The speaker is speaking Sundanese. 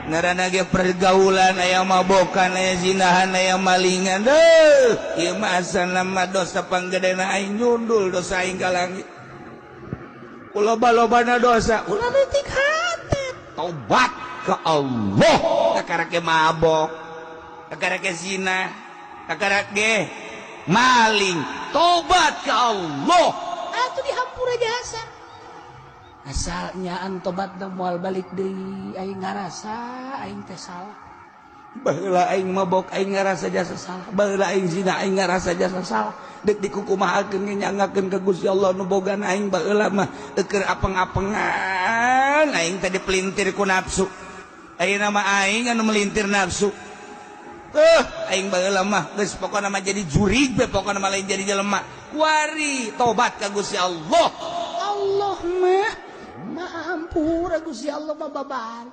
Ngaranna ge pergaulan, aya mabokan, aya zinahan, aya malingan. Deuh, ieu mah asana mah dosa panggedena aing, nyundul dosa aing ka langit. Loba-lobana dosa, ulah leutik hate, tobat ke Allah. Kakara ge mabok, kakara ge zina, kakara ge maling, tobat ke Allah atuh dihampura jasa. Asalnya tobat da moal balik deui. Aing ngarasa aing teh salah. Baheula aing mabok, aing ngarasa jasa salah. Baheula aing zina, aing ngarasa jasa salah. Dek dikukumahakeun ge nyangakeun ka Gusti Allah nu bogana aing. Baheula mah keur apeng-apengan, aing teh dipelintir ku nafsu. Ayeuna mah aing anu melintir nafsu. Aing baheula mah geus pokona mah jadi jurig be, pokona mah lain jadi jelema. Kuari tobat ka Gusti Allah. Allah mah Maha Hampura, Gusti Allah mah babar.